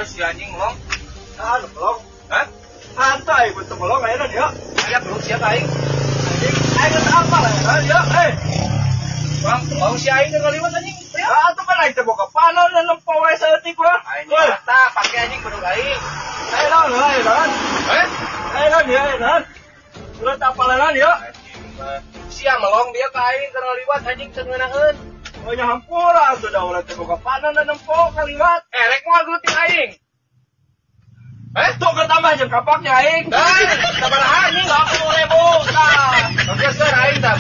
Terus si anjing melong. Ah, nu melong. Hah? Santai betul melong ayeuna dia. Aya belum siap aing. Anjing, aing geus apal ayeuna dia. Eh, Bang, bau si aing keur ngaliwat anjing. ah atuh kan aing teh boga panon dan nempo wae saeutik mah. Aing Woi, mata pake anjing bedug aing. ayo naon, ayo naon. Eh? Ayo naon dia, ayo naon. Udah tak apalenan ya. Anjing mah. Sia melong dia ka aing keur ngaliwat anjing teu ngeunaheun. Oh nya hampura atuh da urang teh boga panon dan nempo kaliwat. Eh, rek moal geluting aing. Eh? Tuh ketambah jeung kapaknya aing. Dah, sabaraha anjing 20.000. Tah. Oke, seur aing tah.